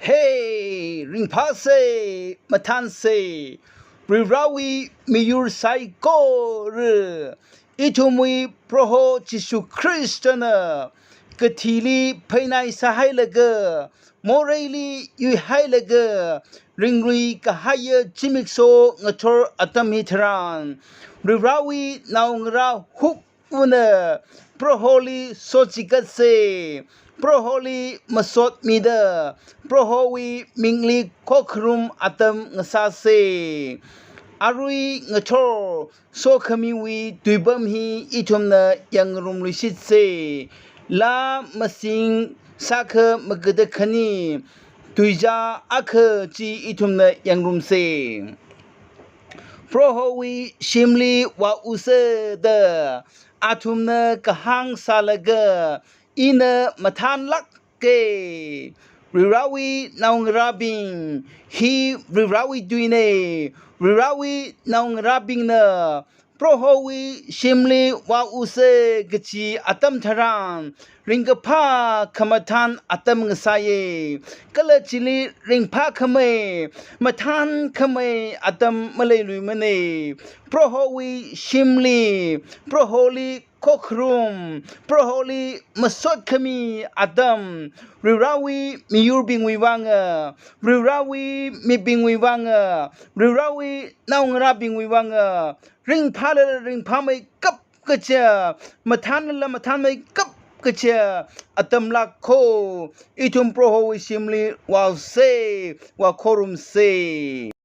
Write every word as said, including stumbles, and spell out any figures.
Hey, ringphāsa, mathānsa, Varivarāwui miyur saikora, ithumwui Proho Jishu Khristana kathili pheinai sāhailaga, moreili yuihailaga, ringlui kahaiya zimiksho ngachor atam hitharan, Varivarāwui naongarā hupvana Proholi sochikatsa, Proholi masotmida, Prohowui mingli khokharum atam ngasāsa. Arui ngachor sokhamiwui tuipam hi ithumna yangngarumluishitsa. Laa masing sākha magada khani, tuizā akha chi ithumna yangngarumsa. Prohowui shimli vāusa da athumna kahāng sālaga, ina mathānlāka. Varivarāwui naongarābing, hi Varivarāwui tuina. Varivarāwui naongarābingna Prohowui shimli vāusa kachi atam tharan, ringkaphā khamathān atam ngasāya. Kala chili ringphākhamei, mathānkhamei atam maleiluimana. Prohowui shimli, Proholi khokharum, Proholi masotkhami atam, Varivarāwui miyurbingwui vanga, Varivarāwui mibingwui vanga, Varivarāwui naongarābingwui vanga, ringphālala ringphāmeikap kaja, mathānlala mathānmeikap kaja atamlāk kho, ithum Prohowui shimli vāusa, vākhorumsa.